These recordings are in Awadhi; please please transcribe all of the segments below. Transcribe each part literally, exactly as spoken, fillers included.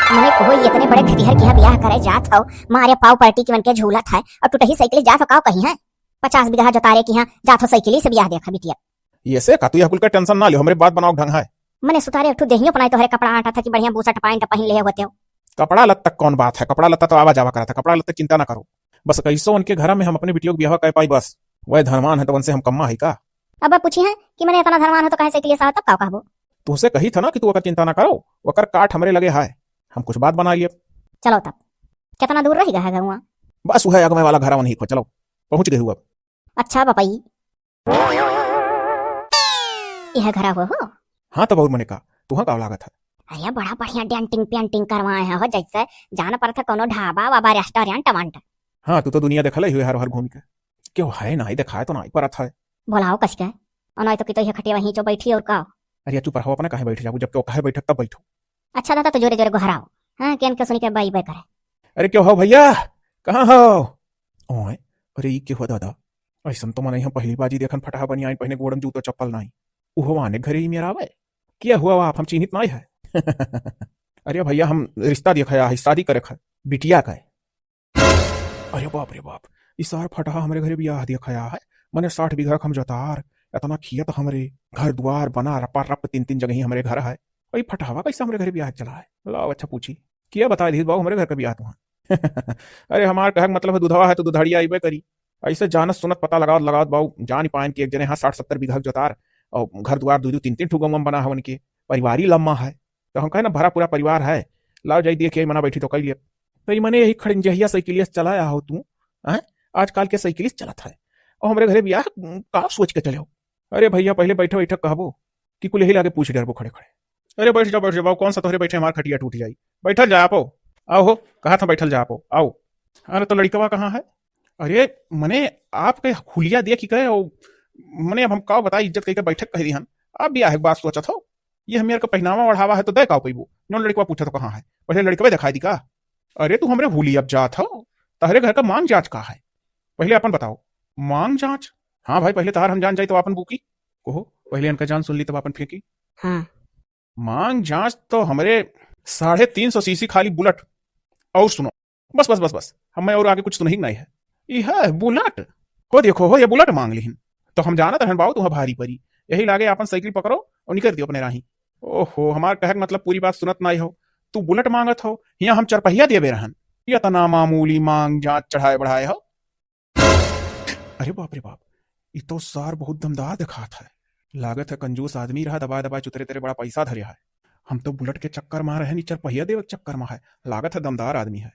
मने कोहो इतने बड़े खटिहर के यहाँ बियाह करे जात हो, मारे पाव पलटी के मन के झूलत है, और टुटही साइकिल जात हो, काव कही है? पचास बीघा जोतारे के यहाँ जात हो, साइकिल से बियाह देखा बिटिया। ये से का, तू यह कुल का टेंशन ना लियो, हमरे बात बनाओ ढंग है। मने सुतारे एक ठो देहियो पनाई तोहरे कपड़ा आटा था कि बढ़िया बूसट पैंट पहन ले होते हो। कपड़ा लत्ता कौन बात है, कपड़ा लत्ता तो आवा जावा करत है, कपड़ा लत्ता चिंता ना करो। बस कैसो उनके घर में हम अपने बिटियों के बियाह कर पाई बस। वह धनवान है तो उनसे हम कम्मा है का? अब पूछी है कि मने इतना धनवान हो तो कहे साइकिल से आओ, तब का कहबो? तुमसे कही था ना कि तू ओकर चिंता ना करो, ओकर काट हमरे लगे है, हम कुछ बात बना लिए। चलो तब, कितना दूर रह गया है घर वहाँ? बस वह अगवे वाला घर वहीं को, चलो पहुँच गए हुआ। अच्छा बपई, यह घरा हुआ हो? हाँ, तब और मने का, तुहा का लागत है? अरे, बड़ा बढ़िया डेंटिंग पेंटिंग करवाए हैं हो, जैसे जान परत है कोनो ढाबा वाबा, रेस्टोरेंट वेंट। हाँ, तू तो दुनिया देखले हुए हर हर घूम के। क्यों है ना, दिखाए तो ना परत है। बोलाओ कस के, और नहीं तो कि तो यह खटिया वहीं जो बैठी और का। अरे चुप रहो, अपना काहे बैठ जाओ, जब क्यों काहे बैठक तब बैठो। अच्छा दादा, तो जोरे जोरे गोहराओ। हाँ, केन के सुनी के बाई बाई करे। अरे क्यों हो भैया, कहाँ हो? ओए, अरे ई के हो दादा? ऐसन तो मनई हम पहली बाजी देखन, फटहा बनियान पहने, गोड़म जूतो चप्पल नाई। उहो आने घरे ही मेरा आवे। क्या हुआ आप, हम चिन्हित नाई है? अरे भैया, हम रिश्ता देखा है, शादी करे खा, बिटिया का है। अरे बाप रे बाप, ई सार फटहा हमरे घरे बियाह देखा है। मने साठ बीघा हम जोतार, इतना खेत हमरे, घर दुआर बना रपा रप, तीन तीन जगह ही हमरे घर है। ई फटहवा कैसे हमरे घरे बियाह चला है? लाओ अच्छा पूछी, किया बता दी बाबू हमरे घर का बियाह तुहा? अरे हमार कहक मतलब है दुधवा है तो दुधारिया अइबे करी। ऐसे जानत सुनत पता लगावत लगावत बाबू जान पायन कि एक जने हाँ साठ सत्तर बीघा के जोतार और घर दुआर दू दू तीन तीन ठो गौवा में बना हवन के, परिवारी लम्मा है। तो हम कहे ना भरा पूरा परिवार है, लाओ जाई देखिए मना बैठी तो कई लिए। तो ई मने यही खड़ंजहिया साइकिलिया से चलाया हो तू, हैं? आजकल के साइकिलिस चलत है और हमरे घरे बियाह का सोच के चले हो? अरे भैया पहले बैठे बैठे कहबो कि कुल यही लागे पूछ डरबो खड़े खड़े। अरे बैठ जाओ, बैठ जाओ बाबू, कौन सा तोहरे बैठे हमार खटिया टूट जाई। बैठल जा आपो, आओ हो, कहा था बैठल जा आपो, आओ। अरे तो लड़िकवा कहाँ है? अरे मने आपके हुलिया देख ही गए हो, मने अब हम का बताई, इज्जत कह के बैठक कह दी हन। आप बियाह के बात सोचत हो, ये हमियर का पहनावा ओढ़ावा है तो दे का पैबो? जौन लड़िकवा पूछत हो कहाँ है, पहले लड़िकवे दिखाई दी का? अरे तू हमरे हुलिया अब जात हो, तहरे घर का मांग जांच का है? पहले अपन बताओ। मांग जांच? हाँ भाई, पहले तहार हम जान जाई तो अपन बूकी। कहो, पहले इनका जान सुन ली तब अपन फेंकी। हाँ। मांग जांच तो हमरे साढ़े तीन सौ सीसी खाली बुलेट। और सुनो, बस बस बस बस, हमें और आगे कुछ सुनही के नहीं है। यह बुलेट? हो देखो हो, ये बुलेट मांग लिहिन। तो हम जानत रहन बाऊ तुहा भारी परी, यही लागे अपन साइकिल पकड़ो और निकर दियो अपने राही। ओहो, हमार कहक मतलब पूरी बात सुनत नाई हो। तू बुलेट मांगत हो, हियां हम चरपहिया देबे रहन। ये इतना मामूली मांग जांच चढ़ाए बढ़ाए हो। अरे बाप रे बाप, ई तो सार बहुत दमदार देखात है। लागत है कंजूस आदमी रहा, दबाए दबाए चुतरे तेरे बड़ा पैसा धरे है। हम तो बुलेट के चक्कर मारे हैं, नी चरपहिया देवे के चक्कर में है। लागत है दमदार आदमी है।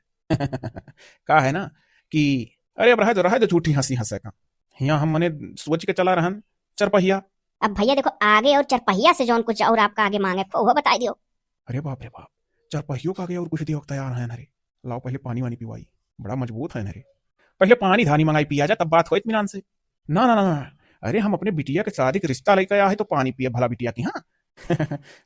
का है ना कि, अरे अब रहे दो, रहे दो झूठी हंसी हंसे का। हियां हम मने सोच के चला रहन चरपहिया। अब भैया देखो, आगे और चरपहिया से जौन कुछ और आपका आगे मांगे को वो बताई दियो। अरे बाप रे बाप, चरपहियों का आगे और कुछ दियो तैयार है ना रे। लाओ पहले पानी वानी पिवाई, बड़ा मजबूत है ना रे। पहले पानी धानी मंगाई पिया जा, तब बात होइत मिलान से। ना ना ना ना, अरे हम अपने बिटिया के शादी के रिश्ता लेके आया है तो पानी पिए भला बिटिया की, हाँ।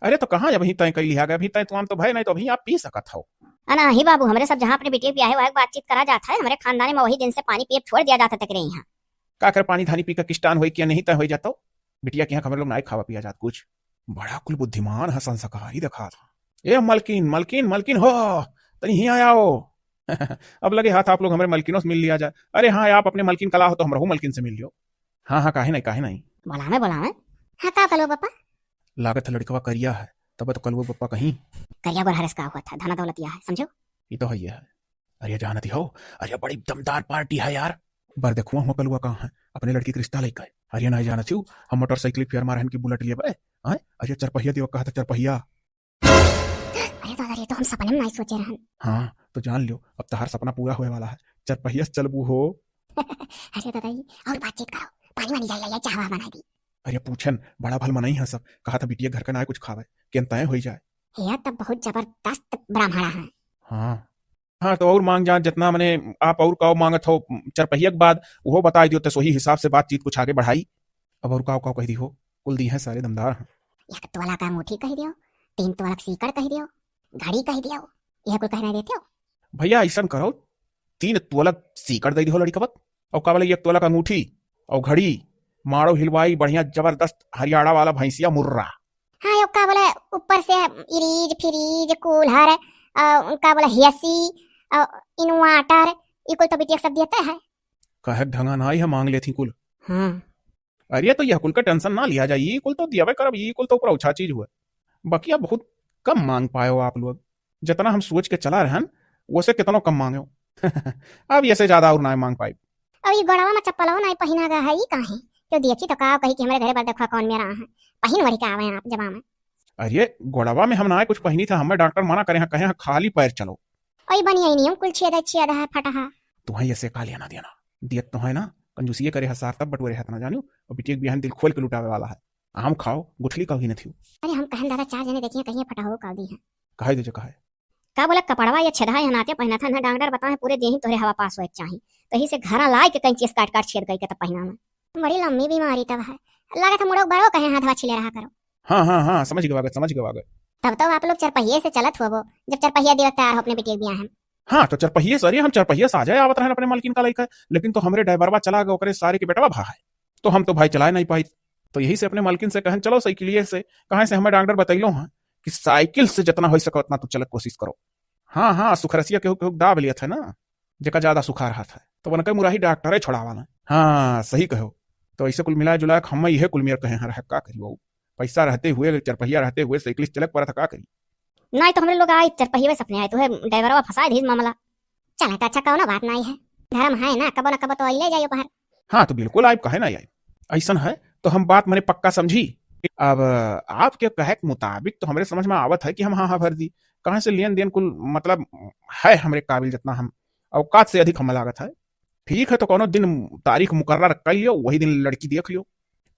अरे तो कहाँ अभी तय कई लिया गया, अभी तय तुम तो भय नहीं तो अभी आप पी सकत हो। अना ही बाबू, हमरे सब जहाँ अपने बिटिया के बियाहे वाहे के बातचीत करा जात है, हमरे खानदान में वही दिन से पानी पिए छोड़ दिया जाता तकरे यहाँ। का कर पानी धानी पी का किस्टान होई क्या नहीं तय होई जातो। बिटिया के यहाँ हमरे लोग नाई खावा पिया जात कुछ। बड़ा कुल बुद्धिमान है संस्कारी देखा था। ए मलकिन, मलकिन, मलकिन हो, तनी हियां आओ। अब लगे हाथ आप लोग हमरे मलकिनों से मिल लिया जाए। अरे हाँ, आप अपने मलकिन कला हो तो हमरहू मलकिन से मिल लियो। हाँ हाँ, काहे नहीं, काहे नहीं। बोलावे, बोलावे। हाँ, का कलुआ पप्पा? लागत है लड़कवा करिया है, तब तो कलुआ पप्पा कहीं। करिया गोरहरस का हुआ था, धना दौलतिया है, समझो। ये तो है, ये है। अरे जानती हो, अरे बड़ी दमदार पार्टी है यार। बर देखुआ हुआ कलुआ कहाँ है, अपने लड़की के रिश्ता लेकर। अरे नहीं जानती हो, हम मोटरसाइकिल फेर मारहन की बुलेट लिए बे। हाँ? अरे चरपहिया दियो कहा था, चरपहिया। अरे दादा, ये तो हम सपने में नहीं सोचे रहन। हाँ, तो जान लियो, अब तहार सपना पूरा होए वाला है। चरपहिया से चलबू हो। अरे दादा, ये और बातचीत करो, पानी वानी जाए, या चाह वाह बना दी। अरे पूछन, बड़ा भल मनई है सब, कहा था बिटिया घर का ना कुछ खावे, केन तय होई जाए। ये तब बहुत जबरदस्त ब्राह्मणा है। हाँ। हाँ, तो और मांग जांच जितना मने आप और काव मांगत हो चरपहिया के बाद, वो बताई दियो, तो वही हिसाब से बातचीत कुछ आगे बढ़ाई। अब और काव काव कह दी हो, कुल दी है सारे दमदार हैं। एक तोला का अंगूठी कह दियो, तीन तोला का सीकड़ कह दियो, घड़ी कह दियो, यह कुल कहना देते हो? भैया ऐसा करो, तीन तोला सीकड़ दे दियो लड़कवा, और का बोले एक तोला का अंगूठी और घड़ी, मारो हिलवाई बढ़िया जबरदस्त हरियाणा वाला भैंसिया मुर्रा। हाँ, यो का बोले, ऊपर से इरीज फिरीज कूल्हर अ, का बोला, हेसी, अ, इन्वर्टर, ई कुल तो बिटिया के सब दियते है। कहे ढंगा नाई है, मांग लेथी कुल। हाँ। अरे, तो यह कुल का tension ना लिया जाए, ई कुल तो दियावे करब, ई कुल तो ऊपर अच्छा चीज हुआ। बाकी अब बहुत कम मांग पायो आप लोग, जितना हम सोच के चला रहन, वो से कितनो कम मांगो। अब ये से ज्यादा और ना मांग पाई। अब ई गोड़वा में चप्पलवा नाई पहिना गा है, ई काहे? क्यों देखी तो का कही कि हमरे घरे बर देखवा कौन मेरा है, पहिन वढ़ी के आवे आप जमा में। अरे, गोड़वा में हम ना कुछ पहिनी था, हमें डॉक्टर मना करे हैं, कहे हैं खाली पैर चलो। ओई बनिया ही नहीं, कुल छेदा छेदा है, फटा है। तुम्हें ये से का लेना देना? दियत तो है ना, कंजूसिये करे है सार, तब बटोरे है तना जानियो, और बिटिया के बियाह दिल खोल के लुटावे वाला है। आम खाओ, गुठली का ही न थियो। अरे हम कहन दादा, चार जने देखिए, कहिए फटा हो का दी है। कहे दे जो कहे। का बोला, कपड़वा ये छेदा है, नाते पहना था ना, डॉक्टर बताए पूरे देही तोरे हवा पास होए के चाही, तो यही से घरा लाए के कैंची से काट काट छेद करके तब पहना में। बड़ी लम्बी बीमारी तब है, लागत है मुड़ो बड़ो कहे हाथ छिले रहा करो। हाँ, हाँ, हाँ, समझ गवा गए, समझ गवा गए। तब तो आप लोग चरपहिये से चलत होबो, जब चरपहिया देवे तैयार हो अपने बिटिया के बियाह में। हाँ, तो चरपहिये से, अरे हम चरपहिये से आ जाए आवत रहन अपने मालकिन का लइका, लेकिन तो हमरे ड्राइवरवा चला गए, ओकरे सारे के बेटवा भा है, तो हम तो भाई चलाए नहीं पाई। तो यही से अपने मालकिन से कहन, चलो साइकिलिये से, कहाँ से हमें डॉक्टर बतैलो हाँ कि साइकिल से जितना हो सके उतना तू चलत कोशिश करो। हाँ, हाँ, सुखरसिया केहू केहू दाब लियत है ना, जेका ज्यादा सुखार हाथ है, तो उनके मुराही डॉक्टरे छोड़ावा ना। हाँ, सही कहो। तो ऐसे कुल मिला जुला के हम इहे कुल मेर कहे हैं, रहे का करी बाबू? पैसा रहते हुए, चरपहिया रहते हुए साइकिल से चलक पड़त है, का करी? नहीं तो हमरे लोग आई चरपहिया सपने आए, तो है ड्राइवरवा फंसा दीस मामला। चले तो अच्छा, कौनो बात नहीं है, धर्म है ना, कबो ना कबो तो अइले जाइयो पहर। हाँ, तो बिल्कुल आइब, काहे ना आइब? ऐसन है तो हम बात मने पक्का समझी। अब आपके कहे के मुताबिक तो हमरे समझ में आवत है कि हम हाँ हाँ भर दी, कहाँ से लेन देन कुल, मतलब, है हमरे काबिल, जितना हम औकात से अधिक हम लागत है। ठीक है, तो कौनो दिन तारीख मुकर्रर कर लियो, वही दिन लड़की देख लियो।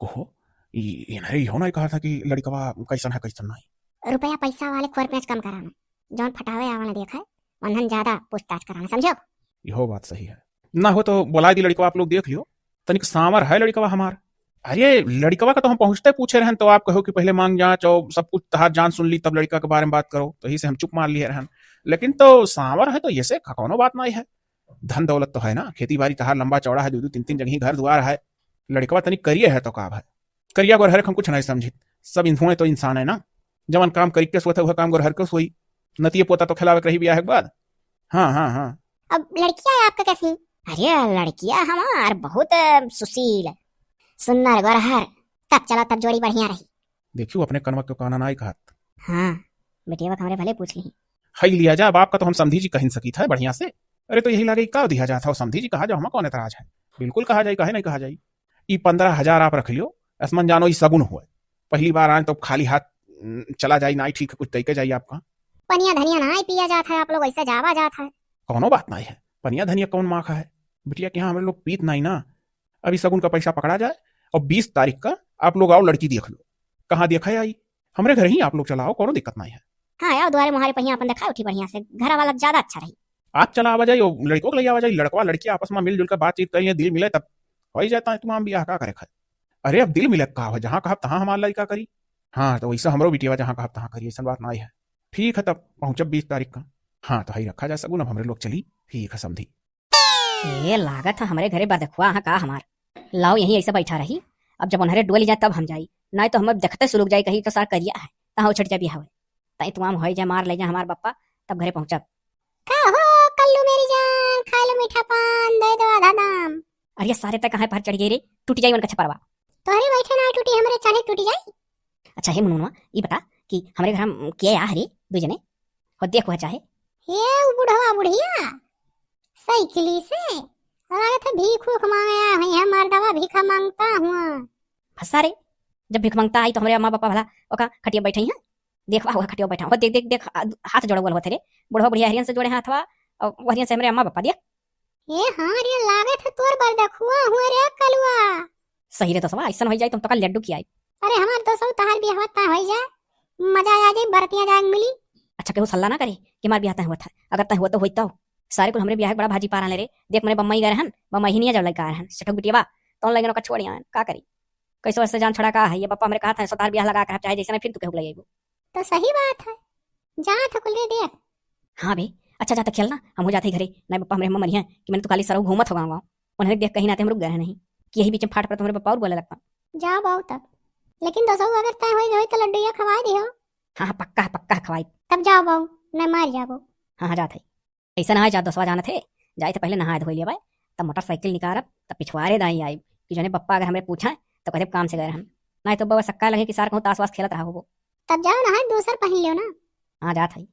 कहो, ई, इन्हें इहो नहीं कहा था कि लड़कवा कैसन है, कैसन नहीं। रुपया पैसा वाले खोर पेंच कम कराना, जौन फटावे आवा ना देखे, वन्हन ज्यादा पूछताछ कराना, समझो? इहो बात सही है। ना हो तो बुला दी लड़कवा, आप लोग देख लियो, तनिक सांवर है लड़कवा हमार। अरे, लड़कवा का तो हम पहुँचते पूछे रहन, तो आप कहो कि पहले मांग जांच और सब कुछ तहार जान सुन ली, तब लड़का के बारे में बात करो, तो यही से हम चुप मार लिए रहन। लेकिन तो सांवर है, तो ये से कौनो बात नहीं है। धन दौलत तो है ना, खेती बाड़ी तहार लंबा चौड़ा है, दो दो तीन तीन जगह घर दुआर है। लड़कवा तनी करिए है तो का है, करिया गोरहर हम कुछ नहीं समझित। सब इंसान तो इंसान है ना, जवन काम करी के सोते वह काम गोरहर के सोई, नतिये पोता तो खिलावे के रही बियाह के बाद। हाँ, हाँ, हाँ। अब लड़किया है आपका कैसी? अरे लड़किया हमार बहुत, अ, सुशील, सुंदर गोरहर। तब चलो, तब जोड़ी बढ़िया रही। देखियो अपने कनवा के काना नाई कहत। हाँ, बेटिया का हमरे भले पूछ ली। हई लिया जा, बाप का तो हम समधी जी कहिन सकित है बढ़िया से। अरे तो यही लागे का दिया जात है, समधी जी कहा जाओ, हमें कौन एतराज है? बिल्कुल कहा जाई, काहे नहीं कहा जाई। ई पन्द्रह हजार आप रख लियो, असमन जानो ई सगुन होए। पहली बार आए तो खाली हाथ, उम, चला जाई, नाई ठीक है, कुछ दे के जाई आपका। पनिया धनिया नाई पिया जात है, आप लोग ऐसे जावा जात है। कौनो बात नहीं है, पनिया धनिया कौन माखा है? बिटिया के यहाँ हमरे लोग पीत नहीं ना। अभी सगुन का पैसा पकड़ा जाए और बीस तारीख का आप लोग आओ, लड़की देख लो। कहाँ देखा है आई? हमरे घर ही आप लोग चलाओ, कौनो दिक्कत नहीं है। हाँ, आओ दुआरे मुहारे पहिया अपन दिखाओ, ठीक बढ़िया से, घर वाला ज्यादा अच्छा रही। आप चला आवा जाई, और लड़कों को ले आवा जाई, लड़कवा लड़की आपस में मिलजुल कर बातचीत कर लिए, दिल मिले तब हो ही जाता है तुम्हारा बियाह, का करे खाए। अरे अब दिल मिले का हो, जहाँ कहब तहाँ हमार लड़का करी। हाँ, तो वैसा हमरो बिटिया जहाँ कहब तहाँ करी, ऐसा बात नहीं है। ठीक है, तब पहुँचब बीस तारीख का। हाँ, तो हई रखा जाए सगुन, अब हमरे लोग चली। ठीक है समधी। ए, लागत है हमरे घरे बदखुआ है का हमार। लाओ, यहीं ऐसे बैठा रही। अब जब उन्हरे डोली जाए तब हम जाई, नहीं तो हम अब देखते सुलुक जाई, कही तो सार करिया है, तहाँ उछट जा बियाह होए। तई तुआम होई जाए, मार ले जाए हमार बप्पा, तब घरे पहुँचब। का हो कल्लू मेरी जान, खा लो मीठा पान, दे दो आधा दाम। अरे सारे तक कहाँ पर चढ़ गए रे, टूट जाई उनका छपरवा। तोहरे बैठे ना टूटी, हमरे चढ़े टूट जाई। अच्छा हे मुनमुनवा, ई बता कि हमरे घर में के आ रे दू जने? हो देख हुआ चाहे। हे उ बुढ़वा बुढ़िया, साइकिली से, लागत है भीख उख मांगे आ हुई है, मर्दवा भीखा मांगता हुआ। फंसा रे, जब भीख मांगता आई तो हमरे अम्मा पापा भला ओका खटिया बैठई हैं? देख, वाह, वह खटिया बैठा, हो देख, देख, देख, आ, हाथ जोड़े बोल होते रे, बुढ़वा बुढ़िया हरियन से जोड़े हाथ हवा, और वहरियन से हमरे अम्मा पापा देख। ए हाँ रे, लागत है तोर बरदखुआ हुआ रे कलुआ। सही रे दोस्तवा, ऐसन होई जाई तो हम तोका लड्डू खियाई। अरे हमार दोस्तवा, तहार बियाहवा ता होई जाए, मजा आ जाई, बरतिया जाए मिली। अच्छा, केहू सल्ला ना करे कि हमार बियाह तय हुआ था, अगर तय हुआ तो होई तो। सारे कुल हमरे बियाह के बड़ा भाजी पारा ले रे। देख, मने बम्बई गए रहन, बम्बई ही नहीं जब लड़का रहन, सेठक बिटिया बा, तो उन लगे ओका छोड़ आए, का करी? कैसे वैसे जान छोड़ा का है, ये पापा हमरे कहा था, सो तहार बियाह लगा कर चाहे जैसे ना फिर तू केहू के ले आइबो। तो सही बात है, जा तो कुल रे देख। हाँ बे, अच्छा जाता खेल ना, हम हो जाते घरे, नहीं पापा हमरे हम मरिया कि मैंने तो खाली सरऊ घूमत हो गाँव गाँव। उन्हें देख कहीं नाते हम रुक गए हैं नहीं, कि यही बीच में फाट पड़ा तो हमरे पापा और बोले लगता। जाओ बाऊ तब, लेकिन दोस्तों अगर तय होई होई तो लड्डू या खवाई दियो। हाँ, हाँ, पक्का, पक्का खवाई। तब जाओ बाऊ, नहीं मार जाबो। हाँ, हाँ, जात है। ऐसा ना है, जात दोस्तवा जानत है, जाए थे पहले नहाए धोए लेबै, तब मोटरसाइकिल निकारब, तब पिछवारे दाई आइब, कि जौने बप्पा अगर हमरे पूछा, तो कहे काम से गए रहन। नहीं तो बउआ सक्का लगे कि सार कहूँ तास वास खेलत रहा होबो। तब जाओ नहाए, दूसर पहन लियो ना। हाँ, जात है।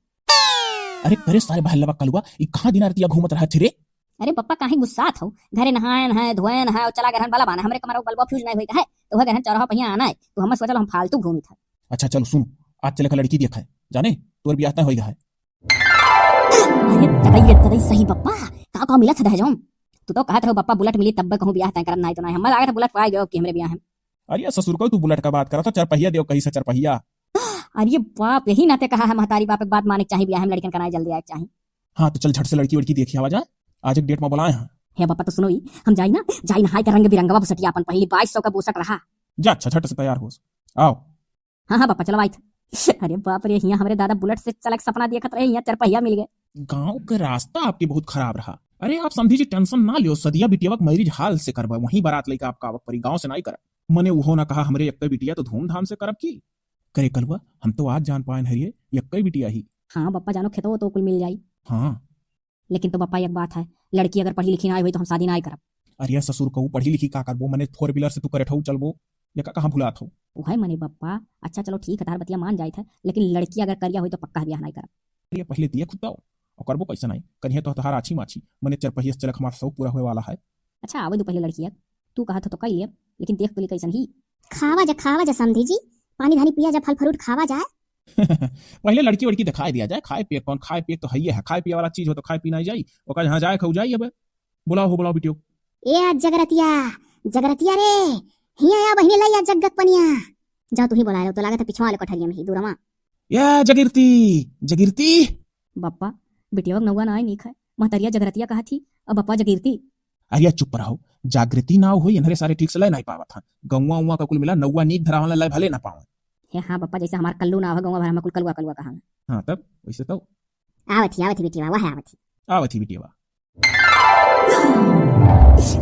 अरे करे सारे बहलवा कलुआ, ई कहाँ दिना रतिया घूमत रहत है रे? अरे बप्पा, काहे गुस्सात हो? घरे नहाए, नहाए, धोए, नहाए, और चला गए रहन बला बाना। हमरे कमरा बल्बा फ्यूज नहीं होई है, तो हो गए रहन चौराहा पहिया आना है, तो हम सोचल हम फालतू घूमित है। अच्छा चलो सुन, आज चले का लड़की देखा है, जाने तोर बियाह तय होई है। अरे तदई रे तदई, सही बप्पा, का का मिलत है दहेजो में? तू तो कहत रहो बप्पा बुलेट मिली तब कहूँ बियाह तय करब, नहीं तो नहीं। हम लागत है बुलेट पाए गयो कि हमरे बियाह है। अरे ससुर को तू बुलेट का बात करत हो, चरपहिया देव कही से चरपहिया। अरे बाप, यही नाते कहा है महतारी बाप, एक बात माने के चाही, बियाह में लड़कन का नाई जल्दी आए के चाही। हाँ तो चल झट से लड़की वड़की देखी आवा जाए, आज एक डेट में बुलाए हैं। हे बप्पा तो सुनो ही, हम जाई ना, जाई नहाई के रंग बिरंगवा बुसटिया अपन पहली बाईस सौ का बुसट रहा। जा अच्छा झट से तैयार हो, आओ। हाँ, हाँ, बप्पा, चलो, आई थे। अरे बाप रे, हियाँ हमरे दादा बुलेट से चलक सपना देखत रहे, हियाँ चरपहिया मिल गए। गाँव के रास्ता आपके बहुत खराब रहा। अरे, आप समधी जी टेंशन ना लियो, सदिया बिटियावा के मैरिज हाल से करबा, वहीं बारात लइका आपका आवक परी, गाँव से नाई करब। मने उहो ना कहा, हमरे यक्के बिटिया तो धूमधाम से करब की। करे कलुआ, हम तो आज जान पाएन हरिये, यक्के बिटिया ही। हाँ, बप्पा, जानो खेतो तो कुल मिल जाई। हाँ। लेकिन तो बप्पा, एक बात है, लड़की अगर पढ़ी लिखी ना होई तो हम शादी ना करब। अरे ससुर कहू, पढ़ी लिखी का करबो? मने फोर व्हीलर से तू करेठऊ चलबो, या का कहाँ भुलात हो? उहे मने बप्पा, अच्छा चलो ठीक है, तार बतिया मान जाइत है, लेकिन लड़की अगर करिया होई तो पक्का बियाह नहीं करब। अरे पहले देख तो, और करबो कैसे नहीं? करिए तो तोहार आछी माछी, मने चरपहिया से चलक हमार शौक पूरा होए वाला है। अच्छा, आवे दो पहले लड़किया, तू कहत हो तो कई लेब, लेकिन देख तो ली कैसन ही। खावा जा, खावा जा समधी जी, पानी धानी पिया जा, फल फ्रूट खावा जाए। पहले लड़की वड़की दिखाई दिया जाए, खाए पिए कौन, खाए पिए तो हइये है, खाए पिए वाला चीज हो तो खाए पीना ही जाई, ओकर जहाँ जाए खाऊ जाई। अब बुलाओ हो, बुलाओ बिटियो। ए जगरतिया, जगरतिया रे, हिया आ बहिनी, लाई आ जग्गक पनिया। जाओ तू ही बुलाए लो, तो लागत है पिछवा वाले कोठरिया में ही दूरमा। या जगीरती, जगीरती। बप्पा, बिटिया के नौवा ना आई नीक है, महतरिया जगरतिया कहा थी, अब बप्पा जगीरती। अरे चुप रहो, जागृति नाव होई, इन्हरे सारे ठीक से लय नहीं पावत हैं। गौवा उवा का कुल मिला नौवा नीक धरावन लय भले ना पावन। हे हाँ बप्पा, जैसे हमार कल्लू नाव है, गौवा भर हम कुल कलुआ कलुआ कहा। हाँ तब वैसे तो। आवत ही, आवत ही बिटिया, वह आवत ही। आवत ही बिटिया।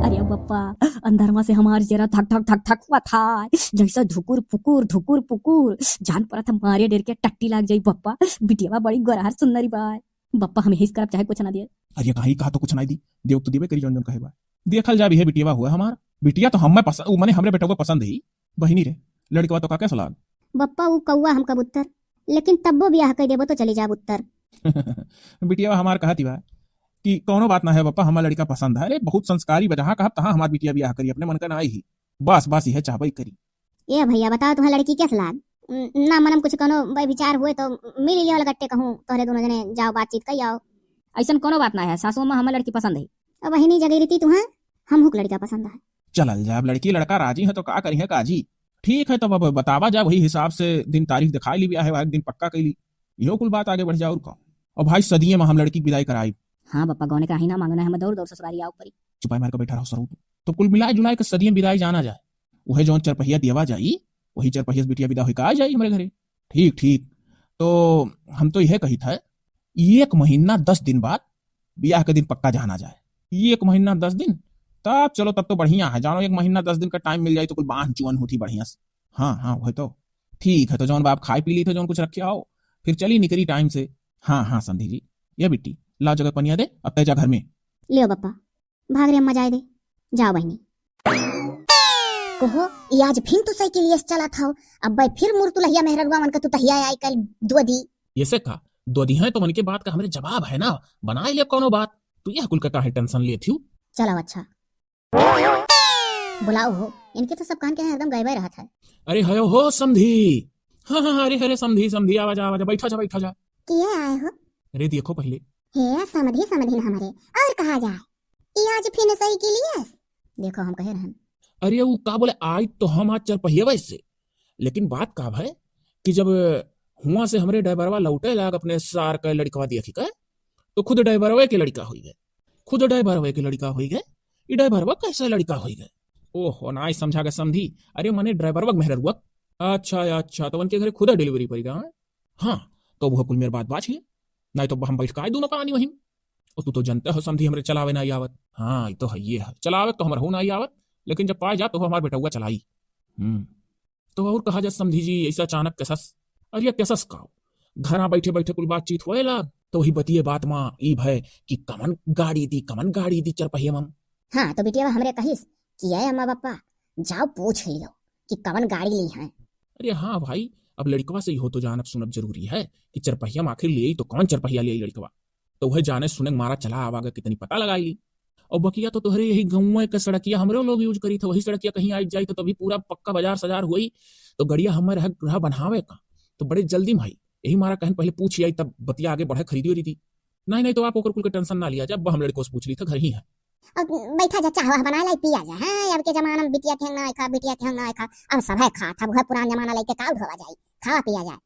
अरे बप्पा, अंदरमा से हमार जरा धक धक धक धक हुआ था, जैसे धुकुर फुकुर धुकुर फुकुर, जान पड़ा था मारे डर के टट्टी लाग जाई बप्पा। बिटिया बड़ी गोरहर सुन्नरी बाय। बप्पा हम हिस करब चाहे कुछ ना दिए। अरे कहीं कहा तो कुछ ना दी, देव तो देवे करी जौन जौन कहे बा। देखल जा भी है बिटिया हुआ हमार, बिटिया तो हमें पसंद, उ मने हमरे बेटवा पसंद ही। बहिनी रे, लड़कवा तो का कैसा लाग? बप्पा उ कौआ हम कबूतर, लेकिन तब्बो बियाह कर देबो तो चली जाब उत्तर। बिटिया हमार कहती बा कि कौनो बात ना है बप्पा, हमार लड़का पसंद है। अरे बहुत संस्कारी बा, जहाँ कहब तहाँ हमार बिटिया बियाह करी, अपने मन का ना आई ही। बस बस यह चाहबई करी। ए भैया बताओ तुम्हार लड़की कैसा लाग? न-, ना मनम कुछ कौनो विचार हुए तो मिल लियो लगट्टे कहूँ तोहरे दोनों जने जाओ बातचीत कर आओ। ऐसन कौनो बात ना है सासू अम्मा, हमार लड़की पसंद है। अब बहिनी जगीरती तुहा, हम हुक लड़का पसंद है। चलल जाब, लड़की लड़का राजी है तो का करी है काजी। ठीक है तब अब बतावा जा, वही हिसाब से दिन तारीख दिखाई ली, ब्याह है दिन पक्का कैली, इहो कुल बात आगे बढ़ जाओ और का। और भाई सदिये में हम लड़की की विदाई कराई। हाँ बप्पा, गौने का ही ना मांगना है, हम दौड़ दौड़ ससुरारी आओ परी। चुपाई मार के बैठा रहो सरू, तो कुल मिलाए जुलाए के सदिये में विदाई जाना जाए, वह जौन चरपहिया दियवा जाई, वही चरपहिया से बिटिया विदा होकर आ जाई हमारे घरे। ठीक ठीक, तो हम तो यह कही था एक महीना दस दिन बाद ब्याह के दिन पक्का जाना जाए। एक महीना दस दिन? तब चलो, तब तो बढ़िया है। जानो, एक महीना दस दिन का टाइम मिल जाए तो कुल बांध चुअन होती बढ़िया से। हाँ हाँ, वह तो ठीक है। तो जौन बाप खाए पी ली थे, जौन कुछ रखे आओ, फिर चली निकली टाइम से। हाँ हाँ समधी जी, ये बिट्टी ला जगह पनिया दे, अब तय जा घर में। लियो बप्पा, भाग रे अम्मा जाए दे, जाओ बहिनी। कहो, ई आज फिन तू साइकिल ये से चला था, अब भाई फिर मुर तुलहिया मेहररुआ मन का तू तहिया आई कल दो दी। ये से का दो दी है तो मन के बात का हमरे जवाब है ना, बनाए ले कोनो बात। तू यह कुल का काहे टेंशन लेत हूँ? चलो अच्छा। बुलाओ हो, इनके तो सब कान के हैं, एकदम गए रहत है। अरे हयो हो समधी। हाँ हाँ हाँ, अरे अरे समधी समधी, आवा जा आवा जा, बैठा जा बैठा जा। किए आए हो? अरे देखो पहले। हे समधी समधी न हमारे, और कहा जाए? ई आज फिन साइकिल ये से? देखो हम कहे रहन। अरे वो का बोले, आई तो हम आज चरपहिया से, लेकिन बात का है कि जब हुआ से हमरे ड्राइवरवा लौटे लाग अपने सार का लड़कवा देखी का, तो खुद ड्राइवरवे के लड़का होई गए, खुद ड्राइवरवे के लड़का होई गए। ई ड्राइवरवा कैसे लड़का होई गए? ओहो, ना समझा गए समधी। अरे मने ड्राइवरवा के मेहररुआ। अच्छा अच्छा, तो उनके घरे खुदा डिलीवरी पड़ी गए। हाँ, तो वह कुल मेरे बात बात ही, नहीं तो हम बैठ का दोनों कहानी वहीं। और तू तो जानते हो समधी हमरे चलावे ना आवत। हाँ, ये तो है, ये है, चलावे तो हमर हो ना आवत, लेकिन जब पाए जा तो हमार बेटौआ चलाई। हम्म, तो और कहा जा समधी जी, ऐसा अचानक कैसस? अरे कैसस का? घरा बैठे बैठे कुल बातचीत होए लाग, तो वही बतिये बात मा ई भय कि कमन गाड़ी दी, कमन गाड़ी दी चरपहिया मा। हाँ, तो बिटिया हमरे कहिस कि "ए अम्मा बप्पा, जाओ पूछ लियो कि कवन गाड़ी ली हैं।" अरे हाँ भाई, अब लड़कवा से इहो तो जानब सुनब जरूरी है कि चरपहिया मा आखिर लियई तो कवन चरपहिया लियई लड़कवा। तो वह जाने सुने मारा चला आवा गा कितनी पता लगाई ली। और बकिया तो तोहरे यही गौवा के सड़किया हमरे लोग use करी थे, वही सड़किया कहीं आई जाई तो तभी पूरा पक्का बाजार सजार होई, तो गड़िया हमर रह, रह बनावे का, तो बड़े जल्दी मा आई। यही मारा कहन पहले पूछ आई तब बतिया आगे बढ़े खरीदी उरीदी। नहीं, नहीं, तो आप ओकर कुल के tension ना लिया जा, अब हम लड़कों से पूछ ली थे, घर ही है। अब बैठा जा, चाह वाह बना लाई, पिया जा। हाँ, अब के जमाना मा बिटिया के ना खा, बिटिया के ना खा, अब सब है खा था, वह पुरान जमाना लेके का उठवा जाई, खावा पिया जाए।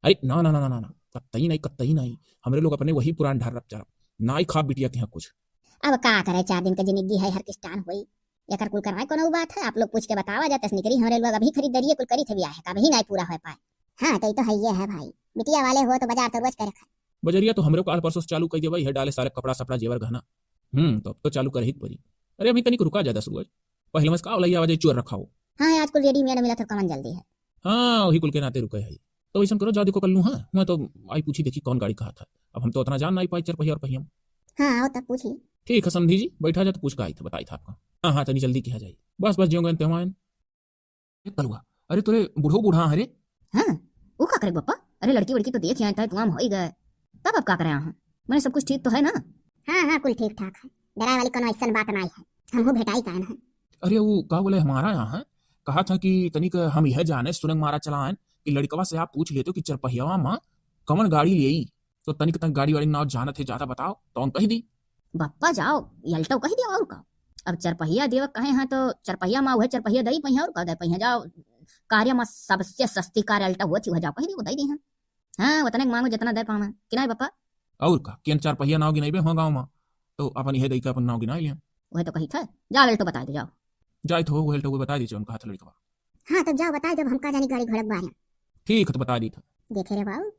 अरे ना, ना, ना, ना, ना, ना, कतई नहीं, कतई नहीं, हमरे लोग अपने वही पुरान ढार रप चरप, ना ही खा बिटिया के यहाँ कुछ। अब का करे, चार दिन के जिंदगी है, हर किस्तान होई, एकर कुल करवाए कोनो बात है, आप लोग पूछ के बतावा जा, तस निकरी हमरे लोग अभी खरीदारी कुल करी थे, ब्याह है का अभी नहीं पूरा हो पाए। हाँ, तो ई तो है ये है भाई, बिटिया वाले हो तो बाजार तो रोज करे खाए। बजरिया तो हमरे काल परसों से चालू कर देबा, यह डाले सारे कपड़ा सपड़ा जेवर गहना। हम्म, तो अब तो चालू कर ही पड़ी। अरे अभी तनिक रुका जा दस रोज, पहले मस का वाला आवाज चोर रखा हो। हाँ, आज कुल readymade मिला था, कमन जल्दी है। हाँ, वही कुल के नाते रुके है। तो ऐसा करो, जाओ देखो कल्लू, हाँ, मैं तो आई पूछी देखी कौन गाड़ी कहा था। अब हम तो उतना जान नहीं पाए चरपहिया और पहिया। हाँ, आओ तब पूछ ली। ठीक है समधी जी, बैठा जा तो पूछ का आई था, बताई था आपका। हाँ, हाँ, तनी जल्दी किया जाए। बस, बस, जियो गए तेवान। ए कलुआ, अरे तोरे बूढ़ो बूढ़ा है रे। हाँ, ऊ का करे बप्पा? अरे लड़की वड़की तो देख आए, तय तुआम होई गए, तब अब का करे? हाँ, मने सब कुछ ठीक तो है ना? हाँ, हाँ, कुल ठीक ठाक है, डराए वाली कोनो ऐसन बात नाई है, हमहू भेटाई कायन है। अरे वो का बोले हमारा यहाँ है, कहा था कि तनिक हम यह जाने सुनंग मारा चलाएन कि लड़कवा से आप पूछ लेते हो कि चरपहियावा मा कवन गाड़ी लेई, तो तनिक तनिक गाड़ी वाड़ी नाव जानत है ज्यादा बताओ, तो हम कह दी। बप्पा जाओ, Alto कह दिया और का। अब चरपहिया देव कहे हैं तो चरपहिया मा उहे चरपहिया दई पहिया और का दे पहिया, जाओ कार्य मा सबसे सस्ती कार Alto होती, वह जाओ कह दी, वो दई दी हैं। हाँ, उतने के मांगो जितना दे पावे कि नहीं बप्पा? और का, केन चार पहिया नाव गिनाइबे हुआ गाँव मा, तो अपन इहे दई के अपन नाव गिनाई लिया। वह तो कही था, जाओ Alto बताई दे, जाओ। जाए तो वो Alto को बताई दीजिए, उनका हाथ लड़कवा। हाँ, तब जाओ बताई दो, हमका जानी गाड़ी घोड़क बारे। ठीक है, तो बताई दी था। देखे रे बाबू,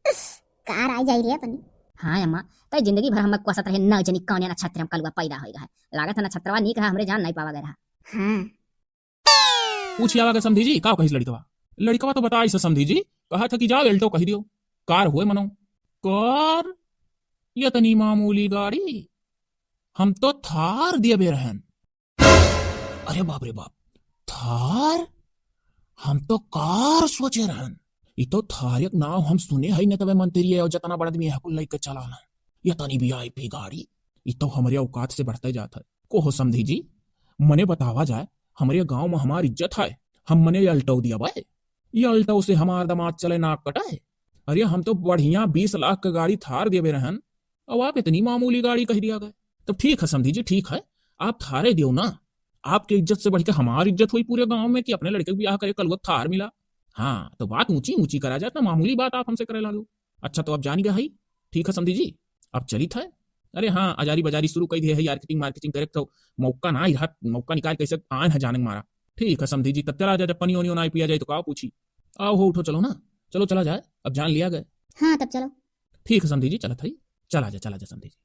कार आ जाई रे अपनी। हाँ अम्मा, तय जिंदगी भर हम कोसत रहे, न जनी कौन नक्षत्र में कलुआ पैदा होई रहा। लागत है नक्षत्रवा नीक रहा, हमरे जान नहीं पावा गए रहा। हाँ। पूछिया आवा के समधी जी, का कहिस लड़कवा? लड़कवा तो बताइस समधी जी, कहा था कि जाओ Alto कह दियो, कार होए मनो। कार? ये तनी मामूली गाड़ी, हम तो थार दिए बे रहन। अरे बाप रे बाप, थार? हम तो कार सोचे रहन। ई तो थार एक नाव हम सुने है न तबे मंत्री है और जितना बड़ा आदमी है कुल लेके चला ना। ये तनी VIP गाड़ी, ई तो हमरे औकात से बढ़ते जात है। को हो समधी जी, मने बतावा जाए, हमरे गांव में हमार इज्जत है, हम मने Alto दिया बाय, ये Alto से हमार दामाद चले नाक कटाए। अरे हम तो बढ़िया बीस लाख का गाड़ी थार देवे रहन, अब आप इतनी मामूली गाड़ी कह दिया गए। तब ठीक है समधी जी, ठीक है, आप थारे दियो ना, आपके इज्जत से बढ़ के हमार इज्जत हुई पूरे गांव में कि अपने लड़के के ब्याह करे कलुआ थार मिला। हाँ, तो बात ऊंची ऊंची करा जाए, इतना मामूली बात आप हमसे करे लागो। अच्छा, तो अब जानी गया है, ठीक है समधी जी, अब चलित है। अरे हाँ, अजारी बजारी शुरू कर दिए है, marketing, marketing करे तो मौका ना ही रहा, मौका निकाल कैसे आए हैं जाने मारा। ठीक है समधी जी, तब चला जाए, जब पानी ओनी ना पिया जाए तो का पूछी। आओ हो, उठो, चलो ना, चलो चला जाए, अब जान लिया गए। हाँ, तब चलो। ठीक है समधी जी, चलत है, चला जा, चला जा समधी जी।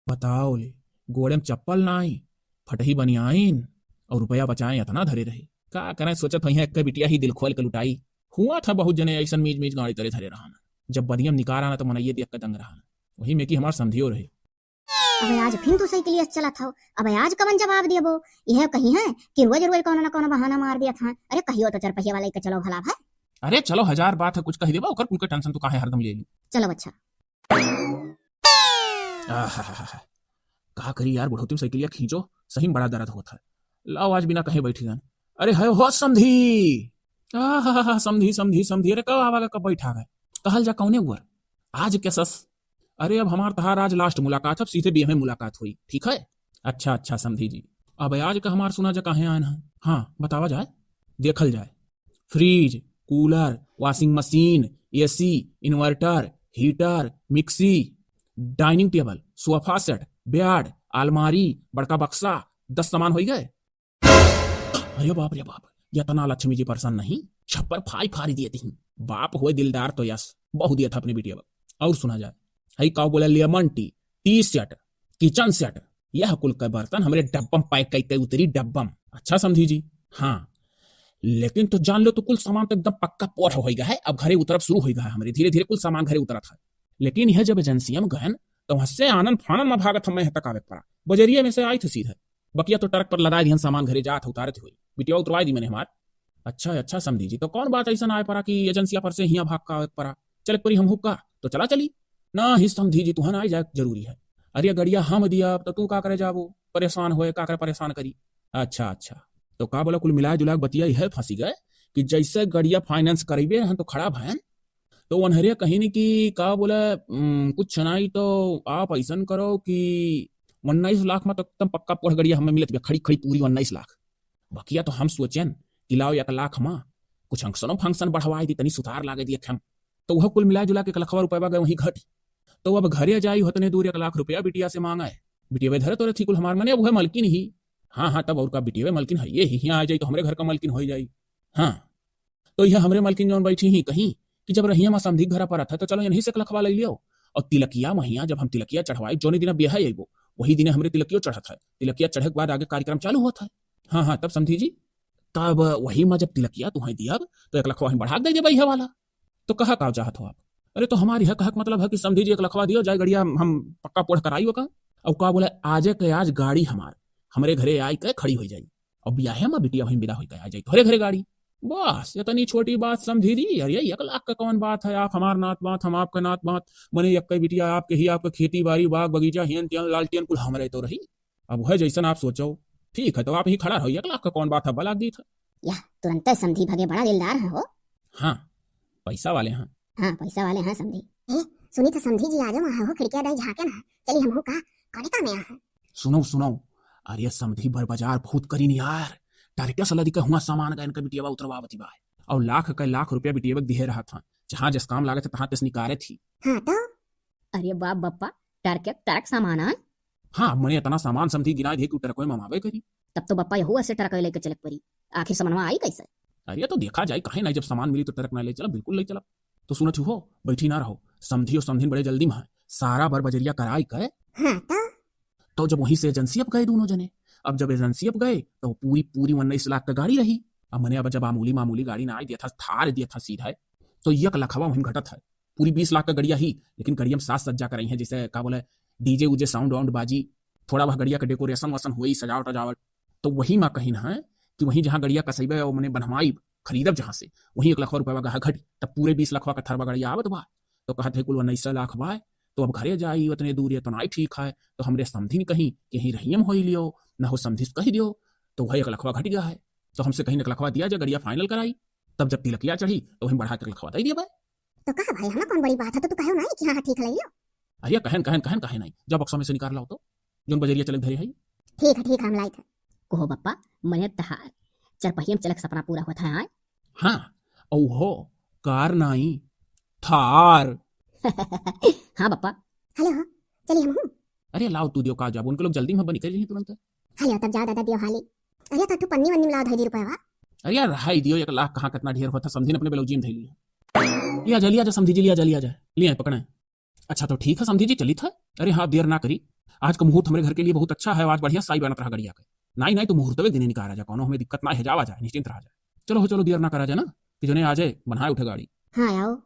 बताओ ले, गोड़े में चप्पल ना आई, फटही बनियाइन और रुपया बचाए इतना धरे रहे। का करें, सोचत होई हैं, एक बिटिया ही दिल खोल के लुटाई। हुआ था बहुत जने ऐसन मीज मीज गाड़ी तरे धरे रहन, जब बदियम निकार आना तो मनइये देख के दंग रहन। वही में कि हमार समधियो रहे। अबे आज फिन तू साइकिलिया से चलत हव, अबे आज कवन जवाब देबो? यह कही है कि रोज रोज कौनो ना कौनो बहाना मार दिया था। अरे कहियो तो चार पहिया वाला के चलो भला भाई। अरे चलो, हजार बात है, कुछ कह देबा, ओकर कुल के tension तू काहे हरदम ले लू? चलो अच्छा। आहाहाहा। का करी यार, बुढ़ौती में साइकिलिया खींचो, सही में बड़ा दर्द होत है। लाओ, आज बिना कहे बैठी गन। अरे है हो समधी। आहाहाहा, समधी, समधी, समधी। अरे कब आवा गा, कब बैठा गए? कहल जा कौने उअर? आज के सस? अरे अब हमार तहार आज last मुलाकात है, अब सीधे बियहे मुलाकात हुई, ठीक है? अच्छा, अच्छा समधी जी। अब आज का हमार सुना जा काहे आन है? हाँ, बतावा जाए, देखल जाए। Fridge, cooler, washing machine, AC, inverter, heater, मिक्सी, dining table, sofa set, bed, अलमारी, बड़का बक्सा, दस सामान होई गए। अरे बाप रे बाप, इतना लक्ष्मी जी परेशान नहीं, छप्पर फाई फारी दिए थी। बाप होए दिलदार तो यस, बहुत दिया था अपने बिटिया। और सुना जाए, हई का बोला, lemon tea, tea set, kitchen set, यह कुल का बर्तन हमरे डब्बम pack कई कई उतरी डब्बम। अच्छा समधी जी, हाँ, लेकिन तो जान लो, तो कुल सामान तो एकदम पक्का पोढ़ होइ गा है। अब घरे उतरब शुरू होइ गा है हमरे, धीरे धीरे कुल सामान घरे उतरत है। लेकिन यह जब एजेंसिया में गयन, तो वहाँ से आनन फानन में भागत हमें यहाँ तक आवे के पड़ा। बजरिया में से आई थे सीधे, बकिया तो ट्रक पर लदाय दिहन सामान, घरे जात है उतारत हुई। बिटिया उतरवाई दी मैंने हमार। अच्छा, अच्छा समधी जी, तो कौन बात ऐसा ना आए पड़ा कि एजेंसिया पर से हियाँ भाग का आवे के पड़ा? चले के परी हमहू का, तो चला चली। ना ही समधी जी, तुहन आई जाए जरूरी है। अरे गड़िया हम दिया, तो तू का करे जाबो? परेशान होए, का करे परेशान करी? अच्छा, अच्छा, तो का बोला, कुल मिला जुला के बतिया यह फंसी गए कि जैसे गड़िया फाइनेंस करइबे रहन तो खड़ा भयन, तो उन्हरे कहिन कि का बोला, उम, कुछ नहीं तो आप ऐसन करो कि उन्नीस लाख में तो एकदम पक्का पोढ़ गड़िया हमें मिलत बा, खड़ी खड़ी पूरी उन्नीस लाख। बकिया तो हम सोचेन कि लाओ एक लाख में कुछ अंक्शनो फंक्शन बढ़वाए दी, तनी सुधार लागे दी हम। तो वह कुल मिला जुला के एक लखवा रुपया गए वहीं घटी। तो अब घरे जाई, होतने दूर एक लाख रुपया बिटिया से मांगा है। बिटिया धरे तो रही कुल हमार, मने अब वह मलकिन ही। हाँ, हाँ, तब और का, बिटिया मलकिन है, ये ही यहाँ आ जाई तो हमरे घर का मलकिन हो जाई। हाँ, तो यह हमरे मलकिन जौन बैठी ही कहीं कि जब रहिया में समधी के घरा परत है, तो चलो यहीं से एक लखवा ले लियो। और तिलकिया महिया जब हम तिलकिया चढ़वाई, जौने दिना ब्याह अइबो, वही दिने हमरे तिलकियो चढ़त है। तिलकिया चढ़े के बाद आगे कार्यक्रम चालू होत है। हाँ, हाँ, तब समधी जी, तब वही में जब तिलकिया तुहें दियब, तो एक लखवा ही बढ़ा के दे देबे यह वाला। तो कहा का चाहत हो आप? अरे, तो हमार यह कहक मतलब है कि समधी जी एक लखवा दियो, जाए गड़िया हम, हम पक्का पोढ़ कराई ओका। और का बोला, आजे के आज गाड़ी हमार हमरे घरे आई के खड़ी होइ जाई, और बियाहे में बिटिया वहीं विदा होइ के आ जाई तोहरे घरे गाड़ी। बस इतनी छोटी बात समधी जी, अरे एक लाख का कौन बात है, आप हमार नात बात, हम आपका नात बात, मने एक बिटिया आपके ही, आपका खेती बाड़ी, बाग बगीचा, हेन तेन लालटेन कुल हमरे तो रही। अब वह जैसन आप सोचो, ठीक है, तो आप ही खड़ा रहो, एक लाख का कौन बात है, बला दी था। या तुरंते समधी भगे, बड़ा दिलदार है हो। हाँ, पैसा वाले हैं। हाँ, पैसा वाले हैं समधी। ए, सुनी तो समधी जी, आज वहाँ हो, खिड़किया दाई झाँके ना, चली हमहू का, कौने काम में आए हैं? सुनो, सुनो, अरे समधी बर बाजार बहुत करीन यार, टारगेट से लदी के हुआ सामान गए इनका बिटियावा उतरवावती बा, और लाख के लाख रुपया बिटियावा के दिहे रहत हैं, जहाँ जस काम लागत है तहाँ तस निकारे थी। हाँ तो? अरे बाप बप्पा, टारगेट टारक सामान आए? हाँ, मने इतना सामान समधी गिनाए दिए कि ट्रक में ममावे करी। तब तो बप्पा यहू ऐसे ट्रक लेके चले के परी, आखिर सामानवा आई कैसे? अरे तो देखा जाए, काहे नहीं, जब सामान मिली तो ट्रक ना ले चला, बिल्कुल ले चला। तो सुनत हो, बैठी ना रहो, समधी और समधिन बड़े जल्दी में है, सारा बर बजरिया कराई के। हाँ तो? तो जब वहीं से एजेंसी अब गए दोनों जने, अब जब एजेंसी अब गए तो पूरी पूरी उन्नीस लाख का गाड़ी रही। अब मने अब जब मामूली मामूली गाड़ी ना आई दिया था, थार दिया था सीधा है, तो एक लखवा वहीं घटत है। पूरी बीस लाख का गड़िया ही, लेकिन गड़िया में साज सज्जा कराई है, जैसे का बोले, डीजे उजे, साउंड वाउंड बाजी, थोड़ा वह गड़िया का डेकोरेशन वेशन हुई, सजावट वजावट। तो वही माँ कहिन है कि वहीं जहाँ गड़िया कसैबे और मने बनवाई, खरीदब जहाँ से, वहीं एक लखवा रुपया गहा घटी, तब पूरे बीस लखवा का थरवा गड़िया आवत बा। तो कहत है कुल उन्नीस लाख बा, तो अब घरे जाई, उतने दूर ये तो नाई ठीक है। तो हमरे समधिन कहीं कि यहीं रहियम होई लियो, ना हो समधी से कही दियो, तो वह एक लखवा घट गया है। तो हमसे कहीं एक लखवा दिया जा, गड़िया फाइनल कराई, तब जब तिलकिया चढ़ी तो वहीं बढ़ा के लखवा दे दिया बा। तो कहा भाई, हमें कौन बड़ी बात है, तो तू कहो नहीं कि हाँ, हाँ, ठीक है, ले लियो। अरे कहन, कहन, कहन, कहे नहीं, जब बक्सा में से निकाल लाओ तो, जोन बजरिया चले धरे है। ठीक है, ठीक है, हम लाइत है। कहो बप्पा, मने तहार चरपहिया में चलक सपना पूरा होत है, आय? हाँ, औ हो, कार नाई, थार। हाँ बप्पा। हेलो, हाँ, चली हम हूँ। अरे लाओ तू दियो, का जाबो, उनके लोग जल्दी में बनी कर रही तुरंत। हेलो, तब जा दादा दियो हाली। अरे तो तू पन्नी वन्नी में लाओ, धई दी रुपया। अरे यार, रहाई दियो, एक लाख कहाँ कितना ढेर होता, समधी ने अपने बेलौजी में धई लिया। लिया जा, लिया जा, समधी जी, लिया जा, लिया जा, लिया पकड़े। अच्छा तो ठीक है समधी जी, चलित है। अरे हाँ, देर ना करी, आज का मुहूर्त हमरे घर के लिए बहुत अच्छा है, आज बढ़िया साई बनत रहा गड़िया के। नाई, नाई, तो मुहूर्तवे दिने निकारा जा, कौनो हमें दिक्कत ना है, जावा जाए, निश्चिंत रहा जाए। चलो हो, चलो, देर ना करा जाए ना, कि जने आ जाए, बनाए उठे गाड़ी। हाँ, आओ।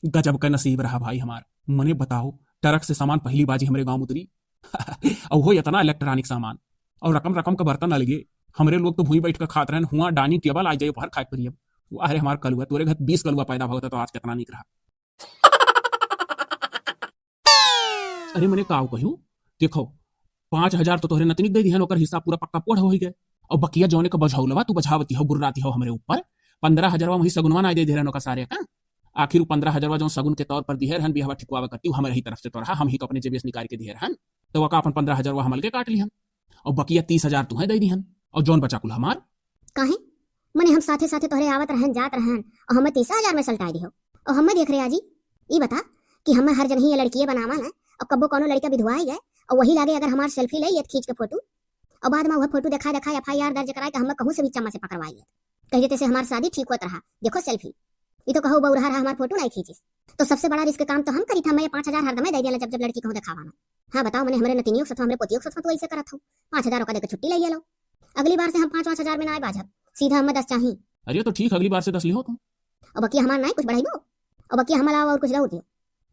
गजब का नसीब रहा भाई हमार, मने बताओ, ट्रक से सामान पहली बाजी हमरे गाँव उतरी। और हो इतना इलेक्ट्रॉनिक सामान, और रकम रकम का बर्तन अलगे। हमरे लोग तो भुई बैठ के खात रहन, हुआ डाइनिंग टेबल आ जाए, बाहर खाए के पड़ी अब। वाह रे हमार कलुआ, तोरे घर बीस कलुआ पैदा भवता तो आज कितना नीक रहा। अरे मने काव कहूँ, देखो, पाँच हजार तो तोहरे नतनी के दे दिहन, ओकर हिसाब पूरा पक्का पोढ़ होइ गए। और बकिया जौने का बझौलवा तू बझावती हो, गुर्राती हो हमरे ऊपर, पन्द्रह हजारवा वही सगुनवा ना दे दे रहन ओकर सारे का। आखिर उ पन्द्रह हजारवा जौन सगुन के तौर पर दिहे रहन, बिहवा ठिकवावे करती, उ हमरे ही तरफ से तोरहा, हम ही तो अपने जेबे से निकाल के दिहे रहन, तो ओका अपन पन्द्रह हजारवा हम अलगे काट लिहन, और बकिया तीस हजार तुहें दे दिहन, और जौन बचा कुल हमार। काहे? मने हम साथे साथे तोहरे आवत रहन, जात रहन, और हमें तीस हजार में सलटाए दिहो। और हमें देख रे आजी, ई बता कि हमें हर जगह ये लड़किए बनावा ना, और कब्बो कौनो लड़का विधवाई गए, और वही लागे अगर हमार सेल्फी ले लेत खींच के फोटो, और बाद में वह फोटो देखा देखा एफ आई आर दर्ज कराए कि हमें कहूँ से भी चम्मा से पकड़वाई लेत। कह देते से हमार शादी ठीक होत रहा, देखो सेल्फी। ई तो कहो बउरहा रहा, हमार फोटो नहीं खींचिस। तो सबसे बड़ा रिस्क काम तो हम करी था, मैं पाँच हजार हरदमे दे दिया जब जब लड़की कहूँ देखावा में। हाँ बताओ, मने हमरे नतिनियों के साथ, हमरे पोतियों के साथ तो ऐसे करत हो, पाँच हजार ओका देके छुट्टी ले लिया लो। अगली बार से हम पाँच पाँच हजार में ना बाजब, सीधा हमें दस चाही। अरे तो ठीक, अगली बार से दस लिहो तुम। अब बकिया हमार नाई कुछ बढ़ाइबो, अब बकिया हमार लाओ और कुछ लाओ दियो।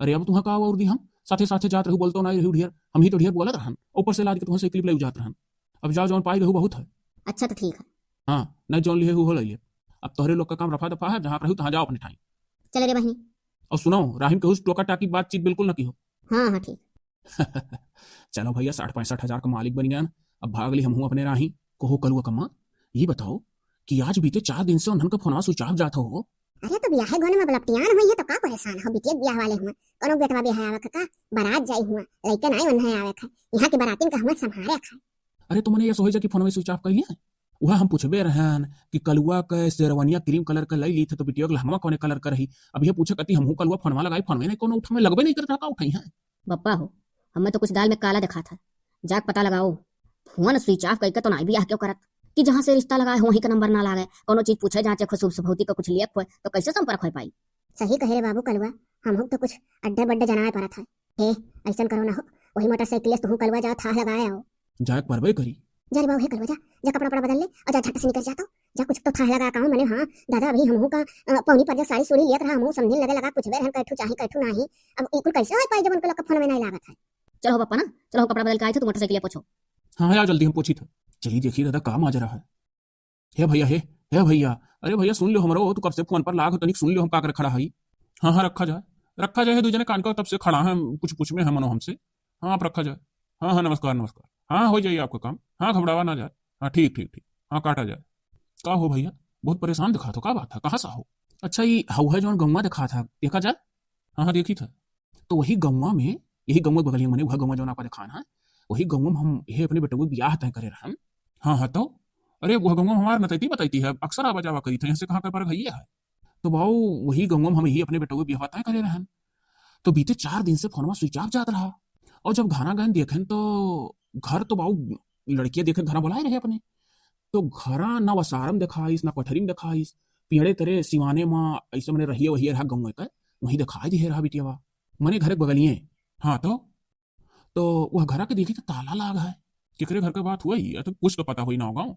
अरे अब तुहा का और दी हम, साथे साथे जात रहू, बोलतो नाई रहू ढेर, हम ही तो ढेर बोलत रहन, ऊपर से लाद के तुहा साइकिल ले जात रहन। अब जाओ, जौन पाई रहू बहुत है। अच्छा तो ठीक है। हाँ, नहीं जौन लिहे हो ले ले। अब तोहरे लोग का काम रफा दफा है, जहाँ रहू तहाँ जाओ अपने ठाई। चले रे बहिनी। और सुनो, राहिम के उस टोका टाकी बातचीत बिल्कुल न की हो। हाँ हाँ ठीक। चलो भैया, साठ पैंसठ हजार का मालिक बन गया ना, अब भाग ली हमहू अपने राही। कहो कलुआ कम्मा, ये बताओ कि आज बीते चार दिन से उन्हन का फोनवा स्विच ऑफ जात हो। अरे तो बियाहे गोने में बलपटियान हुई है तो का परेशान हो, बिटिया के बियाह वाले हुआ, कोनो बेटवा बियाह आवे का, का बारात जाई हुआ, लइके नाई उन्हें आवे का, यहाँ के बारातिन का हुआ संभारे का। अरे तो मने ये सोहे जा कि फोनवा स्विच ऑफ कर लिया। वह हम पूछबे रहन कि कलुआ के शेरवानिया क्रीम कलर का लई ली थे तो बिटिया के लहंगवा कौने कलर का रही। अब ये पूछे कती हमहू कलुआ फोनवा लगाई, फोनवे नहीं कोनो उठावे, लगबे नहीं करता का उठाई है। बप्पा हो, हमें तो कुछ दाल में काला दिखा था, जाके पता लगाओ। फोन स्विच ऑफ करके तो नाई बियाह क्यों करत कि जहाँ से रिश्ता लगाए हो वहीं का नंबर ना लागे, कोनो चीज पूछे जांचे खो, शुभ शुभौती का कुछ लियक होए तो कैसे संपर्क हो पाई? सही कहे रे बाबू कलुआ, हमहू तो कुछ अड्डे बड्डे जनाए पड़त है। हे, ऐसन करो ना हो, वही मोटरसाइकिल से तू कलुआ जाओ, थाह लगाए आओ। जाए परबे करी। जा रे बाबू, हे कलुआ जा, जा कपड़ा उपड़ा बदल ले और जा झट से निकल जा तो। जा कुछ तो थाह लगा का मने, हाँ दादा, अभी हमहू का अ, पौनी पर जा साड़ी सूड़ी लियत रहा, हमहू समझिन लगे लगा कुछ बेर हम कैठू चाही कैठू नाही। अब ई कुल कैसे हो पाई जब उनके लोग का फोन में नहीं लागत है? चलो हो पप्पा ना, चलो हो कपड़ा बदल के आई थे, तू मोटरसाइकिल पोछो। हाँ यार, जल्दी हम पोछी था। चलिए देखिए दादा का माजरा है। हे भैया, हे, हे भैया, अरे भैया सुन लो हमरो, तू कब से फोन पर लाग हो, तनिक सुन लो हम का करे खड़ा हई। हाँ हाँ रखा जाए, रखा जाए, दो जने कान का तब से खड़ा है, कुछ पूछ में है मनो हमसे। हाँ आप रखा जाए। हाँ हाँ नमस्कार नमस्कार। हाँ हो जाइए आपका काम। हाँ घबरावा ना जाए। हाँ ठीक ठीक ठीक। हाँ काटा जाए। का हो भैया, बहुत परेशान दिखा थो, का बात है, कहाँ सा हो? अच्छा ये हऊ है जौन गौवा दिखा था, देखा जाए। हाँ हाँ देखी था। तो वही गौवा में, यही गौवा बगलिया मने वह गौवा जौन आपका दिखान है, वही गौवा में हम ये अपने बेटवा के बियाह तय करे रहन। हाँ हाँ तो अरे वह गौवा हमार नतैती बतैती है, अक्सर आवा जावा करी थे, यहाँ से कहाँ कर पर भैया है। तो बाऊ वही गौवा में हम यही अपने बेटवा के बियाह तय करे रहन। तो बीते चार दिन से फोनवा स्विच ऑफ जात रहा। और जब घरा गए देखें तो घर तो बाऊ लड़किया देखे घरा बुलाए रहे अपने। तो घरा ना वसारम दिखाइस, ना कोठरी में दिखाइस। पियड़े तरे सिवाने मा ऐसे मने रहिए वही रहा गौवा का, वहीं दिखाई दिहे रहा बिटियावा। मने घर के बगलिए। हाँ तो, तो वह घरा के देखी तो ताला लाग है। केकरे घर के बात हुई, या तो कुछ तो पता हुई ना हो गाँव।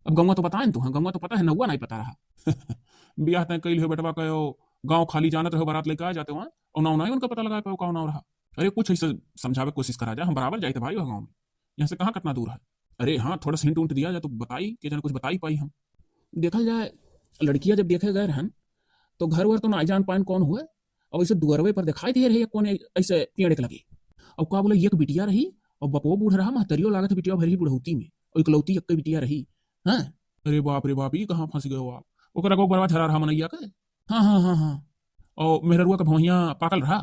अब गौवा तो पता है न तू, हाँ, गौवा तो पता है, नौवा नहीं पता रहा। बियाह तय कैल हो बेटवा कहो, गाँव खाली जानत रहो, बारात लेके आ जाते वहाँ, और नाव नहीं उनका पता लगा पाओ, का नाव रहा। अरे कुछ ऐसे समझावे के कोशिश करा जा, हम बराबर जाए थे भाई वह गाँव में, यहाँ से कहाँ कितना दूर है। अरे हाँ, थोड़ा सा हिंट उंट दिया जाए तो बताई, के जाने कुछ बताई पाई हम। देखल जाए, लड़किया जब देखे गए रहन, तो घर वर तो ना जान पान कौन हुए, और वैसे दुअरवे पर दिखाई दे रहे कोने ऐसे पेड़ के लगे। और का बोले, एक बिटिया रही, और बपो बूढ़ रहा, महतरियो लागत बिटिया भर ही बुढ़ौती में, और इकलौती एक बिटिया रही। हाँ, अरे बाप रे बाप, ये कहाँ फंस गए हो आप? ओकर अगो बरवा झरा रहा मनैया के। हाँ हाँ हाँ हाँ। और मेहररुआ के भौहिया पाकल रहा।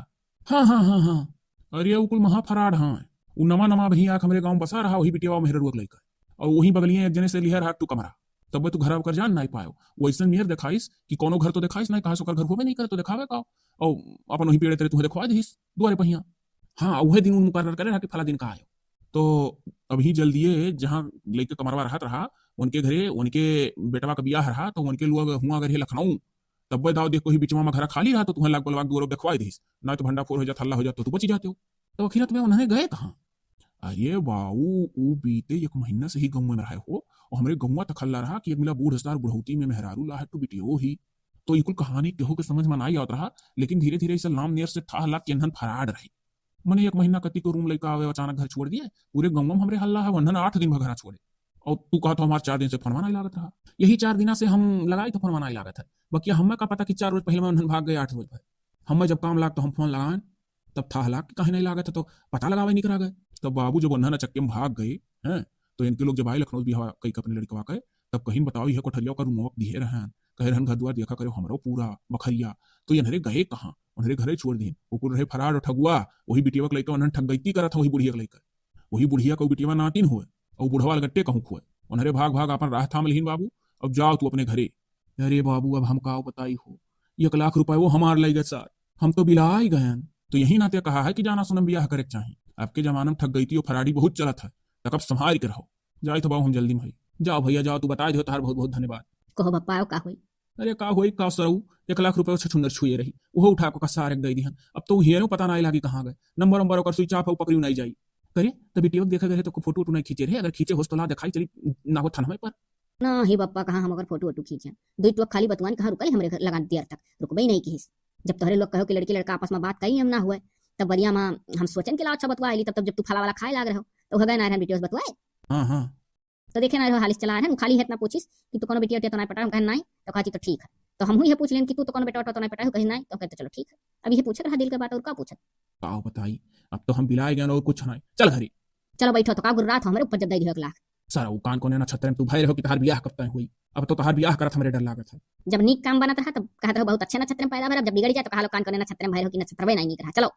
हाँ हाँ हाँ हाँ। अरे उ कुल महा फराड हाँ। उ नवा नवा भैया हमरे गाँव बसा रहा, वही बिटिया मेहररुआ के लइका। और वही बगलिए एक जने से लिहर हाथ तू कमरा। तब तू घर ओकर जान नहीं पायो। वैसन मेहर दिखाइस कि कोनो घर तो दिखाइस नहीं, कहाँ से ओकर घर होबे नहीं करे तो दिखावे का। और अपन वही पेड़े तेरे तुहे दिखवा दिस दुआरे पहिया। हाँ, वही दिन उन मुकर्रर करे रहा कि फला दिन का आयो। तो अभी जल्दिए जहाँ लइके कमरवा रहत रहा, उनके घरे उनके बेटवा का बियाह रहा, तो उनके लोग हुआ अगर हे लखनऊ, तब दाव देख कोई बिचवा में घरा खाली रहा तो तुहे लाग बलवाग दुआरो देखवाई दिस, नहीं तो भंडा फोर हो जात, हल्ला हो जात तो तू बची जाते हो। तो आखिरत में उन्हें गए कहाँ? अरे बाऊ, उ बीते एक महीना से ही गौवा में रहे हो, और हमरे गौवा तक हल्ला रहा कि एक मिला बूढ़ सार बुढ़ौती में मेहरारू ला है तो बिटियो ही। तो ई कुल कहानी केहू के समझ में नाई आवत रहा, लेकिन धीरे धीरे इसे लाम नेर से थाह लाग के एन्हन फराड रहे। मने एक महीना कती को रूम लइका आवे, अचानक घर छोड़ दिए, पूरे गौवा में हमरे हल्ला है, वन्हन आठ दिन भर घरा छोड़े। और तू कहत हो हमार चार दिन से फोनवा नहीं लागत रहा। यही चार दिना से हम लगाई तो फोनवा नहीं लागत है, बकिया हमें का पता कि चार रोज पहले में उन्हन भाग गए, आठ रोज भर। हमें जब काम लाग तो हम फोन लगाएं, तब थाह लाग कि काहे नहीं लागत है, तो पता लगावे निकरा गए। तब बाबू जब उन्हन अचक्के में भाग गए हैं, तो इनके लोग जब आए लखनऊ बिहार कई के अपने लड़कवा के, तब कहीं बताओ यह कोठरिया का रूमवा दिहे रहन, कहे रहन घर दुआर देखा करे हमरो पूरा बखरिया। तो ये अनहरे गए कहाँ? उन्हरे घरे छोड़ दीन। वो कुल रहे फराड और ठगुआ, वही बिटिया के लइका उन्हन ठगैती करत है, वही बुढ़िया के लइका। वही बुढ़िया का बिटिया नातिन हुए, और बुढ़वा लगट्टे कहूँ खुए। उन्हरे भाग भाग अपन राह थाम लिहिन बाबू, अब जाओ तू अपने घरे। अरे बाबू, अब हम का बताई हो, एक लाख रुपए वो हमार लइ गए सार, हम तो बिलाई गयन। तो यही नाते कहा है कि जाना सुनम बियाह करे के चाही। आपके जमाना में ठगैती और फराडी बहुत चलत है, तक अब संभाल के रहो। जाए तो बाबू हम जल्दी में हई। जाओ भैया जाओ, तू बताए दियो, तार बहुत बहुत धन्यवाद। कहो बप्पा, का होई? अरे का होई का सरऊ, एक लाख रुपए छछुंदर छुए रही, वो उठा को का सारे दे दिहन। अब तो हेरो पता नहीं लागी कहाँ गए, नंबर नंबर ओकर स्विच ऑफ है, पकड़ी नहीं जाई। करे तो बिटिया देखे गए तो फोटो वोटो नहीं खींचे रहे, अगर खींचे होस तो ला दिखाई चली ना हो थाना पर। ना ही बप्पा, कहाँ हम ओकर फोटो वोटो खींचे। दुई टुक खाली बतुआन कहाँ रुकल हमरे घर लगान देर तक, रुकबे ही नहीं किहिस। जब तोहरे लोग कहो कि लड़की लड़का आपस में बात कही हम ना हुए, तब बरिया में हम सोचन के लाओ अच्छा बतुआ आइली, तब, तब जब तू फला वाला खाए लाग रहो, तो हो गए ना रहन बिटियोस बतुआए। हाँ, हाँ। तो देखे ना रहो हालिस चला रहन, उ खाली है इतना पूछिस कि तू कोनो बिटिया उटिया तो नहीं पटा, हम कहे नहीं, तो कहा जी तो ठीक है। तो हम हुई है पूछ लेन कि तू तो कोनो बेटा उटा तो नहीं पटा, कहे नहीं, तो कहते चलो ठीक है। अब ये पूछे रहा दिल के बात, और का पूछत? का बताई, अब तो हम बिलाए गए और कुछ नहीं। चल घरे। चलो बैठो, तो का गुर्रात हो हमरे ऊपर जब दे दियो एक लाख। सारा वो कान कोने नक्षत्र में तू भय रहो कि तहार बियाह कब तय हुई। अब तो तहार बियाह करत हमरे डर लागत है। जब नीक काम बनत रहा तब कहत रहो बहुत अच्छे नक्षत्र में पैदा भर, अब जब बिगड़ जाए तो कहा लो कान कोने नक्षत्र में भय रहो कि नक्षत्र नहीं नीक रहा। चलो।